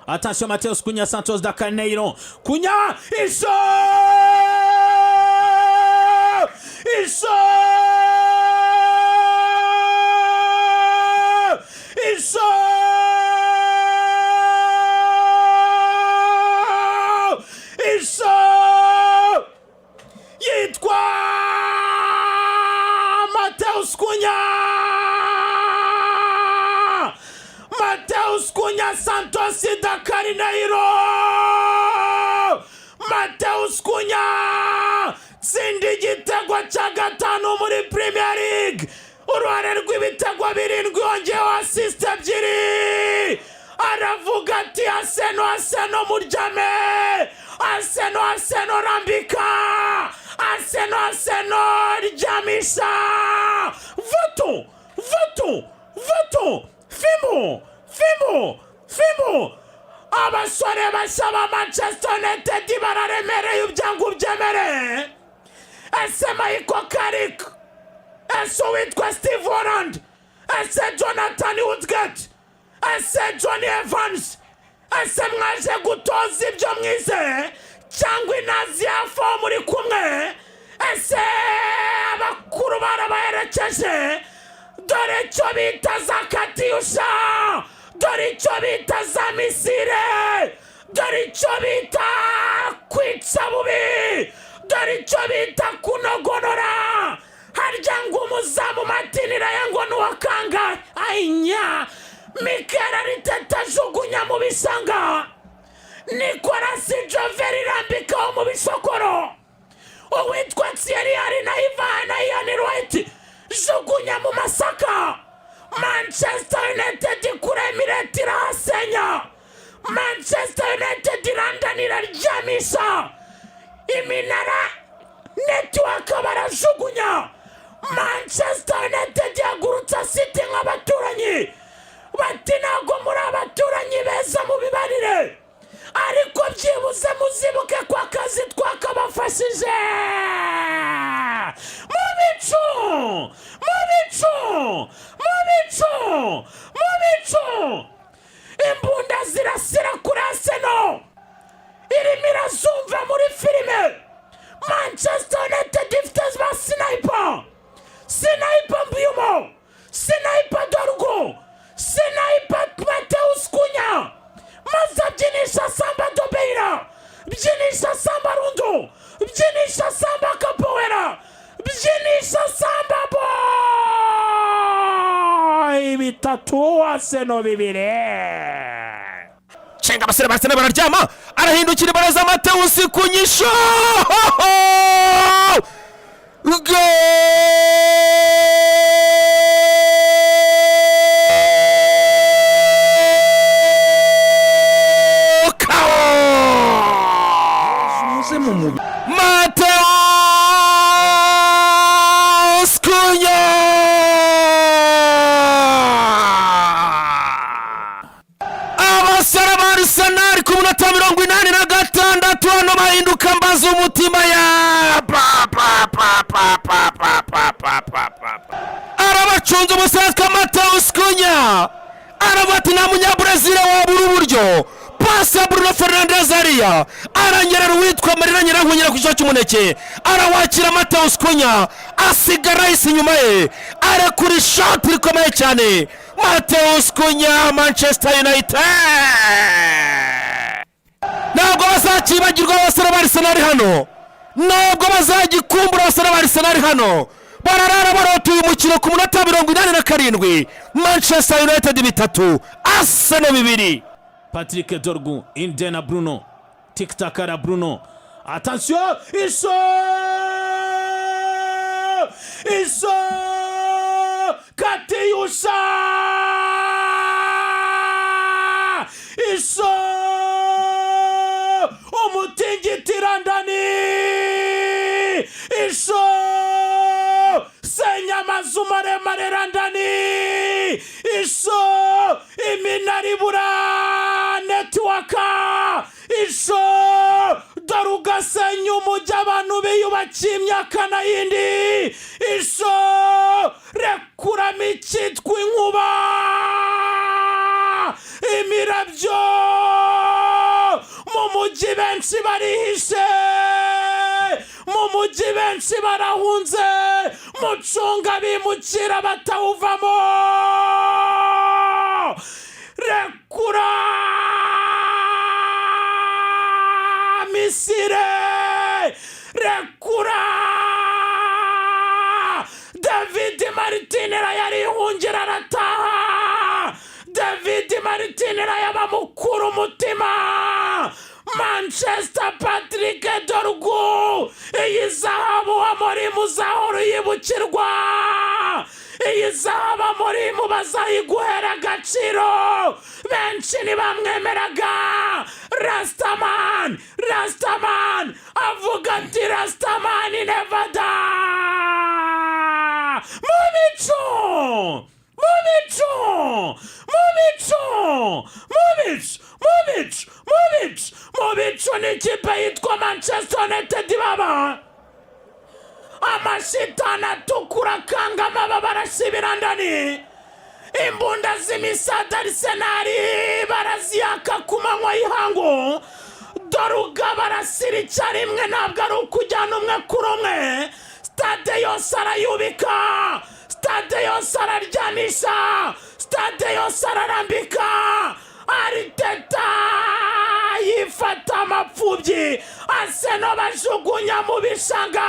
Attention, Mateus Cunha, Santos da Carneiro. Cunha, isso! Isso! Isso! Isso! Yitwa Mateus Cunha! Mateus Cunha, Santos da Carneiro! Mateus Cunha tsinda igitego cya gatanu muri Premier League, uruhare rw'ibitego birindwi, yongeyeho assist ebyiri. Aravuga ati: "Arsenal, Arsenal, muryame! Arsenal, Arsenal, rambika! Arsenal, Arsenal, ryamisha! Voto, voto, voto, fimo, fimo, fimo!" Abasore bashya ba Manchester United bararemereye, ibyango ubyemere. Ese Michael Carrick, ese uwitwa Steve Holland, ese Jonathan Woodgate, ese Johnny Evans, ese mwaje gutoza ibyo mwize cyangwa inazi hafi aho muri kumwe? Ese abakuru barabaherekeje? Dore icyo bita za katyusha, dore icyo bita za missile, dore icyo bita kwica bubi, dore icyo bita kunogonora. Harya ngo umuzamu Martin Raya ngo ni uwakanga ayinya? Mikel Arteta ajugunya mu bishanga, Nicolas Jover irambikaho mu bishokoro, uwitwa Thierry Henry na Ivan na Ian Wright jugunya mu masaka. Manchester United kuri Emirates irahasenya. Manchester United London iraryamisha iminara, network barajugunya. Manchester United yagurutse City nk'abaturanyi, bati: "Ntabwo muri abaturanyi beza mu bibarire, ariko byibuze muzibuke ko akazi twakabafashije." Mu bicu, mu bicu, mu bicu, mu bicu, imbunda zirasira kuri Arsenal, irimo irazumva muri filime. Manchester United ifite ba sniper, sniper Mbeumo, sniper Dorgu, sniper Mateus Cunha, maze abyinisha samba do beira, byinisha samba lundu, byinisha samba capoeira, byinisha samba boy. 3, Arsenal 2. Cenga, abasore ba Arsenal bararyama. Arahindukira, ibaraza, Mateus Cunha! Goal! Kao! Muze mu mubiri. Mateus Cunha! Abasore ba Arsenal ku munota 86 hano bahinduka mbaza umutima ya pa pa pa pa pa pa pa pa pa pa pa. Arabacunze umusatsi Mateus Cunha, aravuga ati: "Nta Munyaburezili wabura uburyo." Pasi ya Bruno Fernandes ariya, aranyerera uwitwa Marina Nyirankunyira ku gice cy'umuneke, arawakira. Mateus Cunha asiga Rice inyuma ye, arekura ishoti rikomeye cyane. Mateus Cunha, Manchester United ntabwo bazakibagirwa. Abasore ba Arsenal hano ntabwo bazagikumbura. Abasore ba Arsenal hano bararara barota uyu mukino. Ku munota 87, Manchester United 3, Arsenal 2. Patrick Dorgu, Indena Bruno, Tic Tac ara Bruno. Attention, Iso! Iso! Katyusha! Iso! Umutingiti ndani! Iso! Senya amazu maremare randani! Iso! Iminara ibura network! Iso! Dore ugasenya umujyi abantu biyubakiye imyaka n'ayindi! Iso! Rekuramo icyitwa inkuba, imirabyo. Mujyi benshi barihishe, mu mujyi benshi barahunze, mucunga bimukira batawuvamo. Rekura missile, rekura! David Martinez yarihungira, arataha. David Martinez yabamukura umutima. Manchester, Patrick Dorgu, iyi zahabu Amorim uzahora uyibukirwa. Iyi zahabu Amorim bazayiguhera agaciro. Benshi ntibamwemeraga. Rastaman, Rastaman avuga ati: "Rastaman never die." Mu bicu, mu bicu, mu bicu, mu bicu, mu bicu, mu bicu, mu bicu ni ikipe yitwa Manchester United. Baba amashitani atukura akanga amababa, arasibira ndani. Imbunda z'imisada Arsenal baraziyaka ku manywa y'ihangu. Doruga barasira icyarimwe, ntabwo ari ukujyana umwe kuri umwe. Stade yose arayubika, stade yose araryamisha, stade yose ararambika. Arteta yifata amapfubyi, Arsenal bajugunya mu bishanga.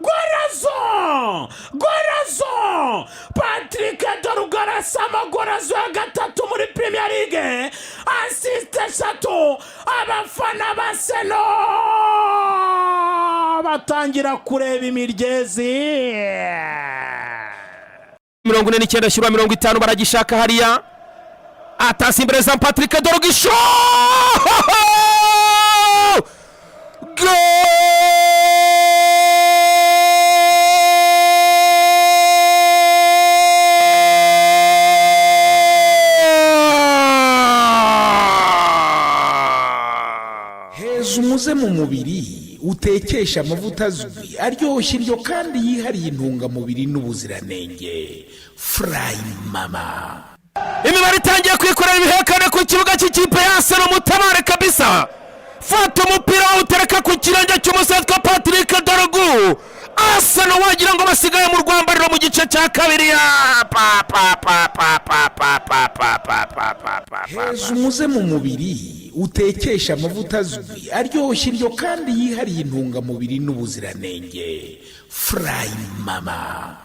Golazo, golazo! Patrick Dorgu arasama golazo ya gatatu muri Premier League, assist eshatu. Abafana ba Arsenal batangira kureba imiryezi. 49 shyirwa 50, baragishaka hariya. Atasi imbere za Patrick Dorgu, isho goal! Heza umuze mu mubiri, utekesha amavuta azwi, aryoshya indyo kandi yihariye intungamubiri n'ubuziranenge. Furayi Mama. Imibare itangiye kwikorera ibihekane ku kibuga cy'ikipe ya Arsenal. Mutabare kabisa! Fata umupira utereka ku kirenge cy'umusatsi Patrick Dorgu. Arsenal wagira ngo basigaye mu rwambariro mu gice cya kabiri ya pa pa pa pa pa pa pa pa pa pa pa pa. Heza umuze mu mubiri, utekesha amavuta azwi, aryoshya indyo kandi yihariye intungamubiri n'ubuziranenge. Furayi Mama.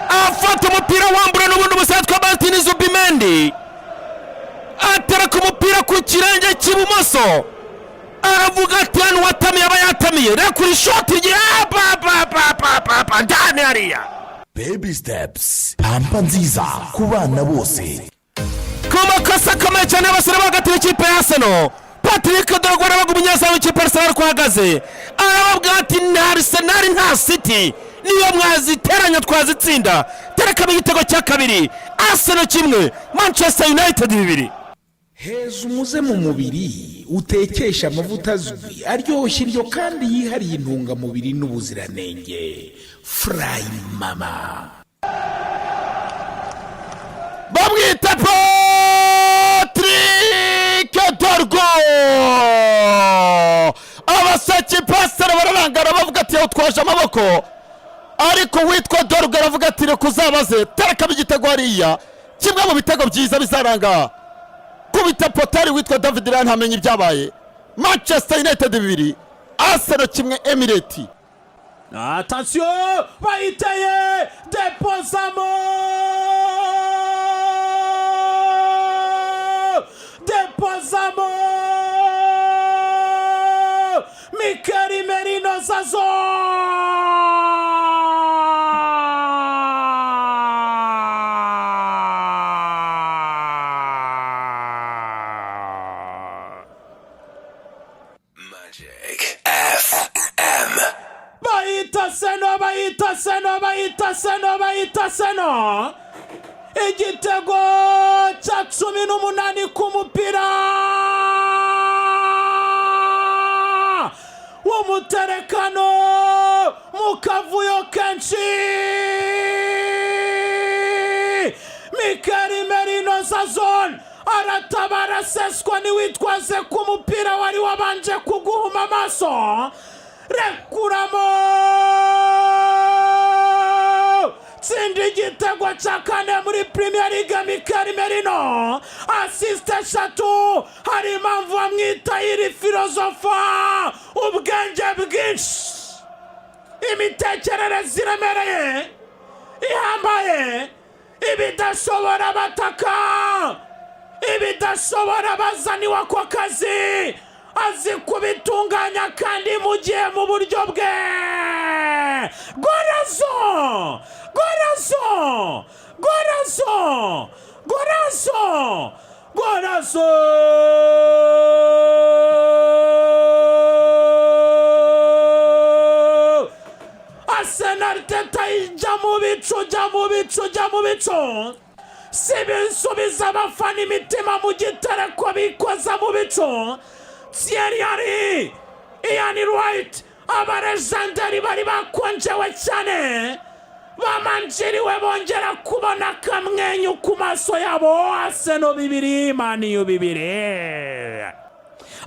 Afata umupira wambura n'ubundi umusatsi wa Martin Zubimendi, atereka umupira ku kirenge cy'ibumoso, aravuga ati: "Hano uwatamiye aba yatamiye." Rekura ishoti rye, pa pa pa pa pa pa, ndani hariya. Baby Steps, pampa nziza ku bana bose. Ku makosa akomeye cyane y'abasore hagati y'ikipe ya Arsenal, Patrick Dorgu arabaga umunyezamu w'ikipe ya Arsenal ko ahagaze, arababwira ati: "Nta Arsenal, nta City, niyo mwaziteranya twazitsinda." Terekamo igitego cya kabiri. Arsenal 1, Manchester United 2. Heza umuze mu mubiri, utekesha amavuta azwi, aryoshya indyo kandi yihariye intungamubiri n'ubuziranenge. Furayi Mama. Bamwita Patrick Dorgu. Abasaki pasiteri bararangara, bavuga ati: "Twaje amaboko." Ariko uwitwa Dorgu aravuga ati: "Reka uzabaze." Terekamo igitego hariya, kimwe mu bitego byiza bizaranga. Kubita potari witwa David Raya, ntamenye ibyabaye. Manchester United 2, Arsenal 1, Emirates. Attention, bayiteye, depozamo, depozamo! Mikel Merino Zazo! Magic FM. Bayita Seno, bayita Seno, bayita Seno, bayita Seno. Igitego cya 18 ku mupira w'umuterekano mu kavuyo kenshi. Mikel Merino Zazon aratabara, aseswa ntiwitwaze ku mupira wari wabanje kuguhunga. ibumoso, rekuramo, tsinda igitego cya kane muri Premier League. Mikel Merino, assist eshatu. Hari impamvu bamwita iri filozofa, ubwenge bwinshi, imitekerereze iremereye ihambaye, ibidashobora bataka, ibidashobora bazaniwe ako kazi, azi kubitunganya kandi mu gihe mu buryo bwe. Golazo, golazo, golazo, golazo, golazo! Arsenal teta ijya mu bicu, jya mu bicu, jya mu bicu. Si ibisubiza abafana imitima mu gitereko, bikoza mu bicu. Thierry Henry, Ian Wright, abarejanderi bari bakonjewe cyane, bamanjiriwe, bongera kubona akamwenyu ku maso yabo. Arsenal 2, Man U 2.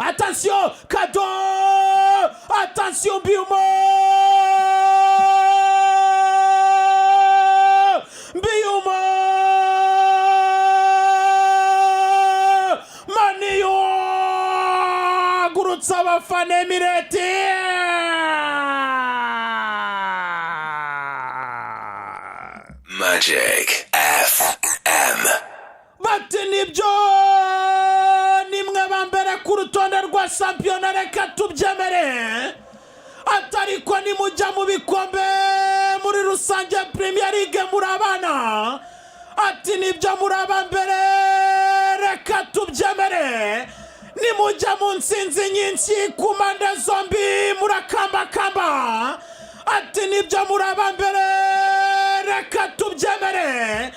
Attention, cadeau! Attention, Mbeumo! Mbeumo! Man U agurutsa abafana Emirates! Magic FM. Bati nibyo, nimwe ba mbere ku rutonde rwa shampiyona, reka tubyemere, atariko nimujya mu bikombe muri rusange, Premier League muri abana. Ati nibyo, muri aba mbere, reka tubyemere, nimujya mu nsinzi nyinshi ku mpande zombi murakambakamba. Ati nibyo, muri aba mbere, reka tubyemere,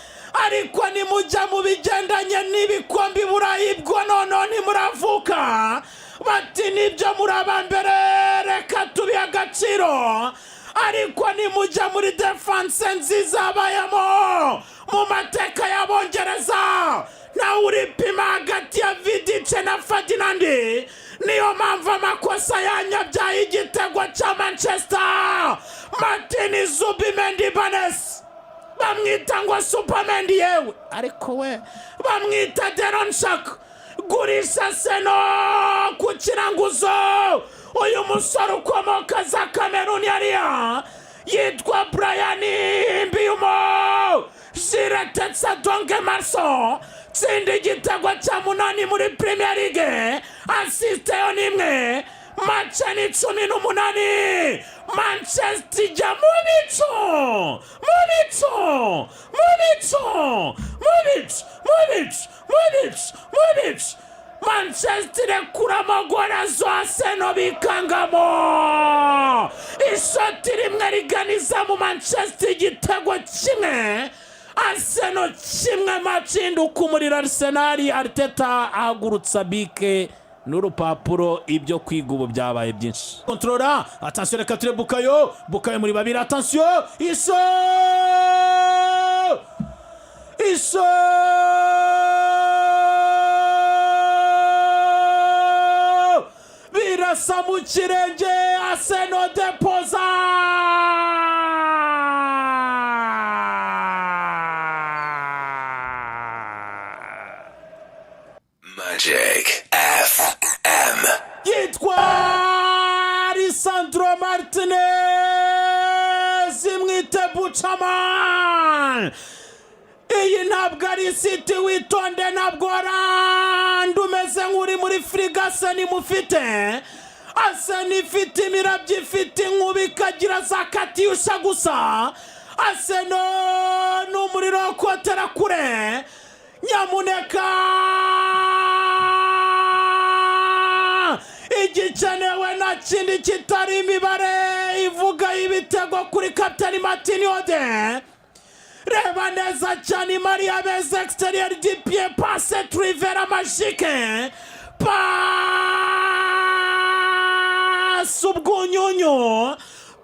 ariko nimujya mu bigendanye n'ibikombe i Burayi bwo noneho ntimuravuka. Bati nibyo, muri aba mbere, reka tubihe agaciro, ariko nimujya muri défense nziza yabayemo mu mateka y'Abongereza, nawe uripima hagati ya Vidic na Ferdinand. Niyo mpamvu amakosa yanyabyaye igitego cya Manchester. Martin Zubimendi Banes, bamwita ngo Superman yewe, ariko we bamwita Deron Shak. Gurisha seno ku kiranguzo. Uyu musore ukomoka za Kameruni yariya yitwa Bryan Mbeumo, jiretetsa donge marso, tsinda igitego cya munani muri Premier League, assist yo n'imwe, match ni 18. Manchester ijya mu bicu, mu bicu, mu bicu, mu bicu, mu bicu, mu bicu, mu bicu. Manchester irekuramo gorazo, Arsenal bikangamo. Ishoti rimwe riganiza mu Manchester, igitego kimwe, Arsenal kimwe. Match ihinduka umuriro. Arsenal, Arteta ahagurutsa bike n'urupapuro, ibyo kwiga ubu byabaye byinshi. Contrôle, attention, reka ture Bukayo, Bukayo muri babiri, attention, iso iso birasa mu kirenge, Arsenal depoza. Magic FM. Yitwa Lisandro Martinez, mwite Bucaman. Iyi ntabwo ari City, witonde, ntabwo warandi umeze nk'uri muri firigo. Arsenal mufite, Arsenal ifite imirabyo, ifite inkuba, ikagira za katyusha gusa. Arsenal ni umuriro wo kotera kure. Nyamuneka, igikenewe nta kindi kitari imibare ivuga ibitego kuri kapitani Martin Ode. Reba neza cyane, Maria beze extérieur du pied, passe trivera magique, passe ubwunyunyu,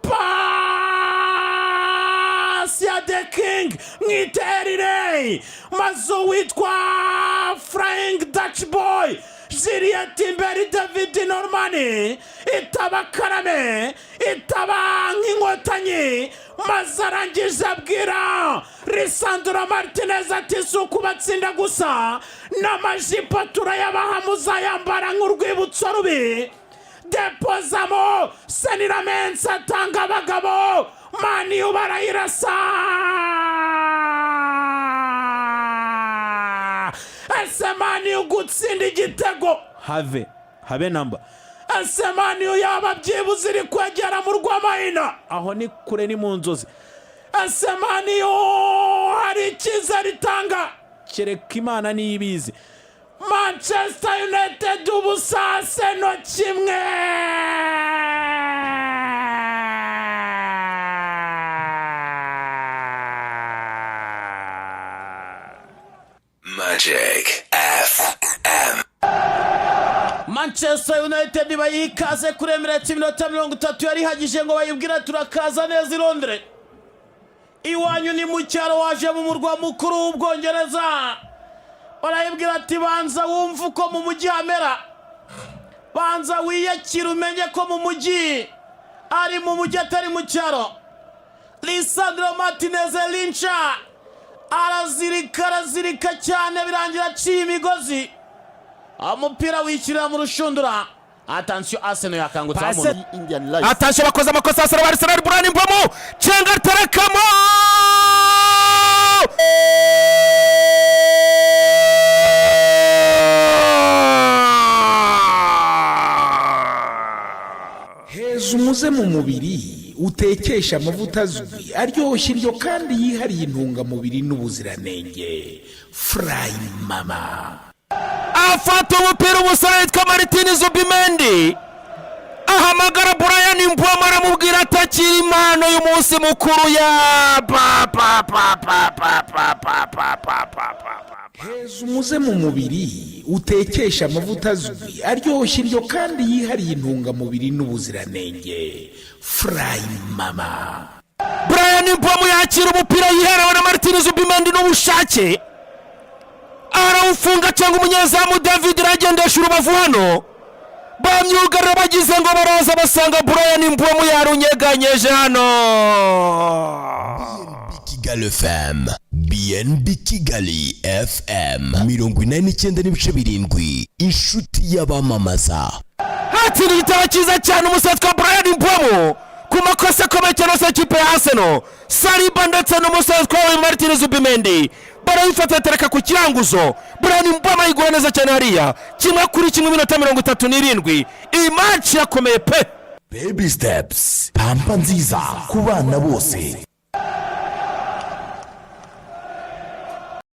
passe ya the king, mwite Erirey, maze uwitwa Flying Dutch Boy Jurrien Timber, David Norman, itaba karame, itaba nk'inkotanyi, maze arangije abwira Lisandro Martinez ati: "Si ukubatsinda gusa, n'amajipo turayabaha, muzayambara nk'urwibutso rubi." Depozamo Senne Lammens, atanga abagabo, Man U barayirasa. Ese Man U gutsinda igitego, have habe namba? Ese Man U yaba byibuze iri kwegera mu rw'amahina? Aho ni kure, ni mu nzozi. Ese Man U hari icyizere itanga? Kereka Imana niyo ibizi. Manchester United 0, Arsenal 1. Magic FM. Manchester United bayiha ikaze kuri Emirates. Iminota 30 yari ihagije ngo bayibwire: "Turakaza neza i Londres, iwanyu ni mu cyaro, waje mu murwa mukuru w'Ubwongereza." Barayibwira ati: "Banza wumve uko mu mujyi hamera, banza wiyakire, umenye ko mu mujyi ari mu mujyi, atari mu cyaro." Lisandro Martinez Linca arazirika, arazirika cyane, birangira aciye imigozi, umupira wishyirira mu rushundura. Attention, Arsenal yakangutse aho umuntu Indian Life. Atashye, bakoze amakosa asara ba Arsenal. Bryan Mbeumo, cenga, aterekamo. Heza umuze mu mubiri utekesha amavuta azwi, aryoshya indyo kandi yihariye intungamubiri n'ubuziranenge. Furayi Mama. Afata umupira umusore witwa Martin Zubimendi, ahamagara Bryan Mbeumo, aramubwira atakira impano y'umunsi mukuru ya pa pa pa pa pa pa pa pa pa pa pa pa. Heza umuze mu mubiri utekesha amavuta azwi, aryoshya indyo kandi yihariye intungamubiri n'ubuziranenge. Furayi Mama. Bryan Mbeumo yakira umupira yiherewe na Martin Zubimendi n'ubushake, arawufunga, cyangwa umunyezamu David aragendesha urubavu. Hano bamyugarira bagize ngo baraza, basanga Bryan Mbeumo yarunyeganyeje hano. Kigali FM, BNB Kigali FM 89.7, inshuti y'abamamaza. Hatsinda igitego cyiza cyane umusatsi wa Bryan Mbeumo ku makosa akomeye cyane yose y'ikipe ya Arsenal. Saliba ndetse n'umusatsi wa Martin Zubimendi barayifata, batereka ku kiranguzo. Bryan Mbeumo ayigura neza cyane hariya. 1-1, iminota 37. Iyi match irakomeye pe. Baby Steps, pampa nziza ku bana bose.